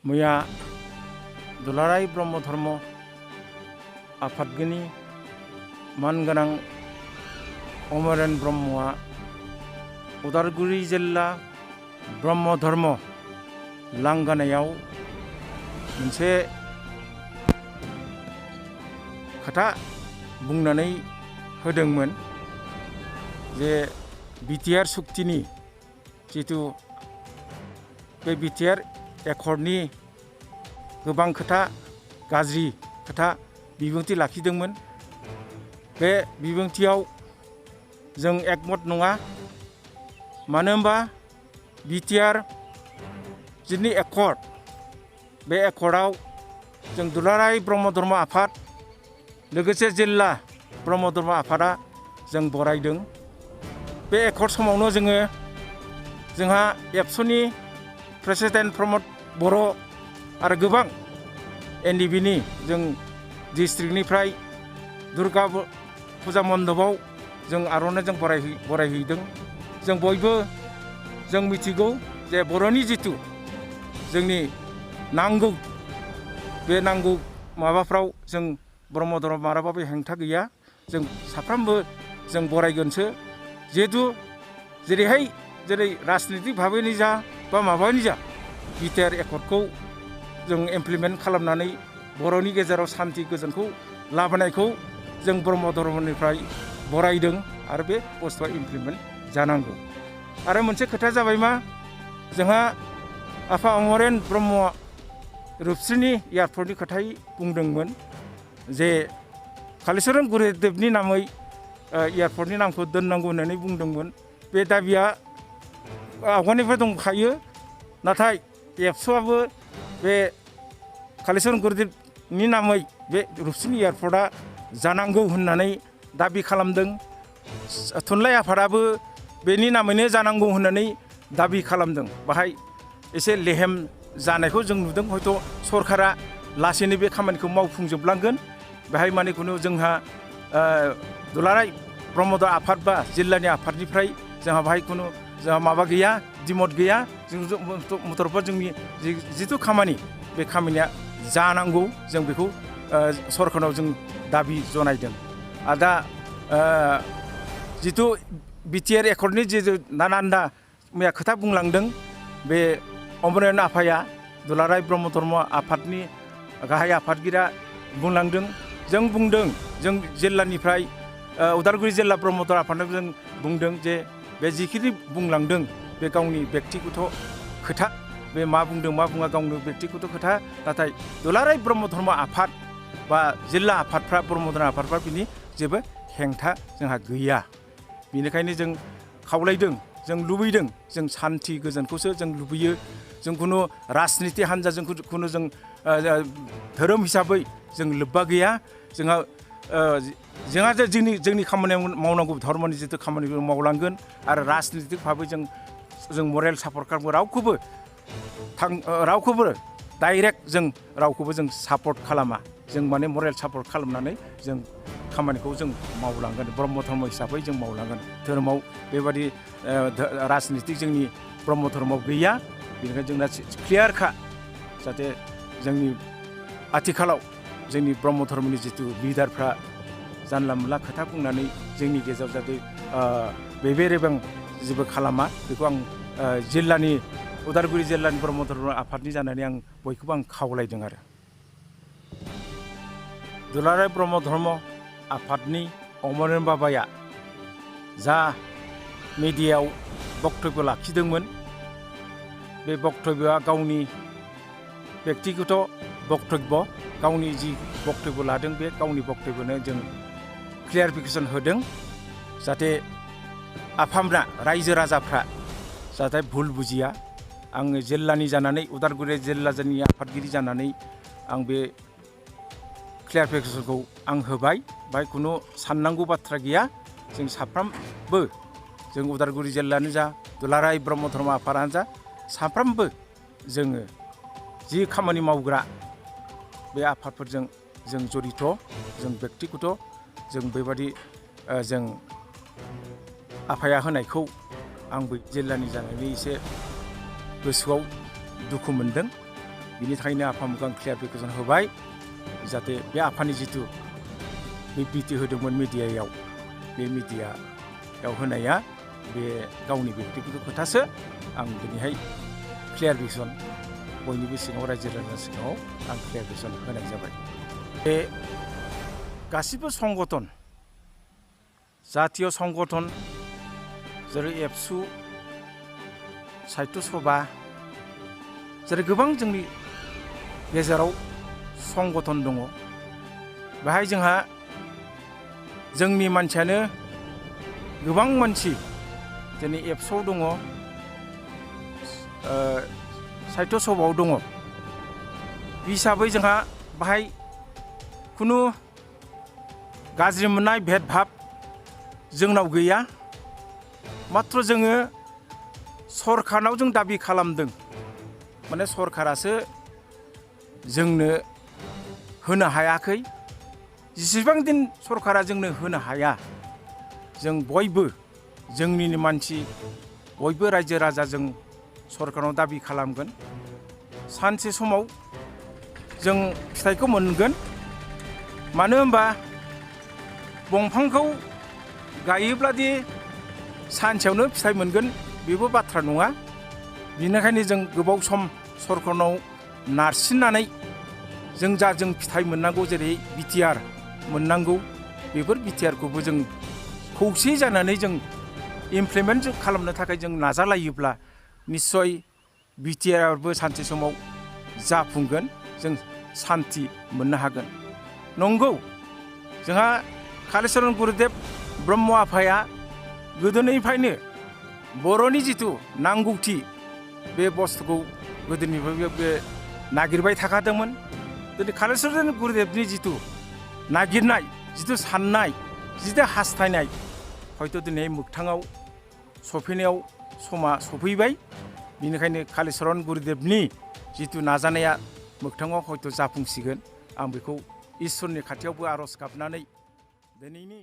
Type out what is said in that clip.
मैया दुलाराय ब्रह्म धर्म आफादगिरि मानगोनां अमरेन ब्रह्मआ उदालगुरि जिल्ला ब्रह्म धर्म लांगानायाव मोनसे खोथा बुंनानै होदोंमोन जे बिटिआर सुक्तिनि जितु बे बिटिआर एकर्डनि गोबां खोथा गाज्रि खोथा बिबुंथि लाखिदोंमोन। बे बिबुंथियाव जों एकमत नङा। मानो होनबा बिटिआर जिनि एकर्ड बे एकर्डआव जों दुलाराय ब्रह्म धर्म आफाद लोगोसे जिल्ला ब्रह्म धर्म आफादा जों बरायदों। बे एकर्ड समावनो जोंहा एबसुनि प्रेसिडेन्ट प्रमद बर' आरो गोबां एनडिबिनि जों डिस्ट्रिक्टनिफ्राय दुर्गा फुजा मण्डपाव जों आर'नाइजों बरायहैदों। जों बयबो जों मिथिगौ जे बर'नि जितु जोंनि नांगौ बे नांगौ माबाफ्राव जों ब्रह्म धर्म माराबाबो हेंथा गैया। जों साफ्रोमबो जों बरायगोनसो। जिहेतु जेरै राजनितिक भाबैनो जा बा माबानि जा बिटिआर एकर्डखौ जों इमप्लिमेन्ट खालामनानै बर'नि गेजेराव सान्ति गोजोनखौ लाबोनायखौ जों ब्रह्म धर्मनिफ्राय बरायदों आरो बे बुस्थुआ इमप्लिमेन्ट जानांगौ। आरो मोनसे खोथाया जाबाय मा जोंहा आफा अमरेन ब्रह्मआ रुपस्रिनि एयारपर्टनि खोथायै बुंदोंमोन जे कालिचरन गुरुदेबनि नामै एयारपर्टनि नामखौ दोननांगौ होननानै बुंदोंमोन। बे दाबिया आवगायनिफ्राय दंखायो। नाथाय एबसुआबो बे कालिचरन गुरुदेबनि नामै बे रुपस्रिनि एयारपर्टआ जानांगौ होननानै दाबि खालामदों। थुनलाइ आफादाबो बेनि नामैनो जानांगौ होननानै दाबि खालामदों। बाहाय एसे लेहेम जानायखौ जों नुदों। हयथ' सरकारा लासैनो बे खामानिखौ मावफुंजोबलांगोन। बेहाय माने खुनु जोंहा दुलाराय ब्रह्म धर्म आफाद बा जिल्लानि आफादनिफ्राय जोंहा बाहाय खुनु जोंहा माबा गैया, दिमत गैया। जों मथरफोर जोंनि जिथु खामानि बे खामानिया जानांगौ जों बेखौ सरकारनाव जों दाबि जनायदों। आरो दा जिथु बिटिआर एकर्डनि जिथु नानान्दा मैया खोथा बुंलांदों बे अमरेन आफाया दुलाराय ब्रह्म धर्म आफादनि गाहाय आफादगिरिया बुंलांदों। जों बुंदों जों जिल्लानिफ्राय उदालगुरि जिल्ला ब्रह्म धर्म आफादनिफ्राय जों बुंदों जे बे जिखिनि बुंलांदों बे गावनि बेक्तिगत खोथा। बे मा बुंदों मा बुङा गावनि बेक्तिगत खोथा। नाथाय दुलाराय ब्रह्म धर्म आफाद बा जिल्ला आफादफ्रा ब्रह्म धर्म आफादफ्रा बिनि जेबो हेंथा जोंहा गैया। बेनिखायनो जों खावलायदों, जों लुबैदों, जों सान्ति गोजोनखौसो जों लुबैयो। जों खुनु राजनिति हान्जाजों खुनु जों धोरोम हिसाबै जों लोब्बा गैया। जोंहा जोंनि खामानि मावनांगौ धर्मनि जितु खामानिखौ मावलांगोन आरो राजनितिक भाबै जों मरेल सापर्ट खालामो। रावखौबो डाइरेक्ट जों रावखौबो जों सापर्ट खालामा। जों माने मरेल सापर्ट खालामनानै जों खामानिखौ जों मावलांगोन। ब्रह्म धर्म हिसाबै जों मावलांगोन। धोरोमाव बेबादि राजनितिक जोंनि ब्रह्म धर्मआव गैया। बेनिखायनो जोंना क्लियारखा जाहाथे जोंनि आथिखालाव जोंनि ब्रह्म धर्मनि जितु लिडारफ्रा जानला मोनला खोथा बुंनानै जोंनि गेजेराव जाहाथे बेबे रेबें जेबो खालामा बेखौ आं जिल्लानि उदालगुरि जिल्लानि ब्रह्म धर्म आफादनि जानानै आं बयखौबो आं खावलायदों। आरो दुलाराय ब्रह्म धर्म आफादनि अमरेन बाबाया जा मिडियायाव बक्तब्य लाखिदोंमोन बे बक्तब्यआ गावनि बेक्तिगत बक्तब्य। गावनि जि बक्तब्य लादों बे गावनि बक्तब्यनो जों क्लियारिफिकेसन होदों जाहाथे आफामना रायजो राजाफ्रा जाहाथे भुल बुजिया। आङो जिल्लानि जानानै उदालगुरि जिल्लानि आफादगिरि जानानै आं बे क्लियारिफिकेसनखौ आं होबाय। बाहाय खुनु साननांगौ बाथ्रा गैया। जों साफ्रोमबो जों उदालगुरि जिल्लायानो जा दुलाराय ब्रह्म धर्म आफादानो जा साफ्रोमबो जोङो जि खामानि मावग्रा बे आफादफोरजों जों जड़ित, जों बेक्तिगत जों बेबादि जों आफाया होनायखौ आंबो जिल्लानि जानानै एसे गोसोआव दुखु मोनदों। बिनि थाखायनो आफामोखौ आं क्लियारिफिकेसन होबाय जाहाथे बे आफानि जिथु बे बिटि होदोंमोन मिडियायाव बे मिडियायाव होनाया बे गावनि बेक्तिगत खोथासो आं दिनैहाय क्लियारिफिकेसन बयनिबो सिगाङाव रायजो राजानि सिगाङाव आं क्लियारिफिकेसन होनाय जाबाय। बे गासिबो संगठन जातीय संगठन जेरै एबसु साहित्य सभा जेरै गोबां जोंनि गेजेराव संगठन दङ बेहाय जोंहा जोंनि मानसियानो गोबां मानसि दिनै एबसुआव दङ साहित्य सभायाव दङ हिसाबै जोंहा बाहाय खुनु गाज्रि मोननाय भेदभाब जोंनाव गैया मात्र जोङो सरखारनाव जों दाबि खालामदों माने सरखारासो जोंनो होनो हायाखै जेसेबां दिन सरखारा जोंनो होनो हाया जों बयबो जोंनिनो मानसि बयबो रायजो राजा जों सरखारनाव दाबि खालामगोन सानसे समाव जों फिथाइखौ मोनगोन मानो होनबा दंफांखौ गायोब्लादि सानसेयावनो फिथाइ मोनगोन बेबो बाथ्रा नङा बेनिखायनो जों गोबाव सम सरखारनाव नारसिननानै जों फिथाइ मोननांगौ जेरै बिटिआर मोननांगौ बेफोर बिटिआरखौबो जों खौसे जानानै जों इमप्लिमेन्ट खालामनो थाखाय जों नाजालायोब्ला निस्सय बिटिआरबो सानसे समाव जाफुंगोन जों सान्थि मोननो हागोन। नंगौ जोंहा कालिचरन गुरुदेब ब्रह्म आफाया गोदोनिफ्रायनो बर'नि जिथु नांगौथि बे बुस्थुखौ गोदोनिफ्राय बे नागिरबाय थाखादोंमोन दिनै कालिचरन गुरुदेबनि जिथु नागिरनाय जिथु साननाय जिथु हास्थायनाय हयथ' दिनै मोगथाङाव सफैनायाव समा सफैबाय बेनिखायनो कालिचरन गुरुदेबनि जिथु नाजानाया मोगथाङाव हयथ' जाफुंसिगोन आं बेखौ इसोरनि खाथियावबो आर'ज गाबनानै दिनैनि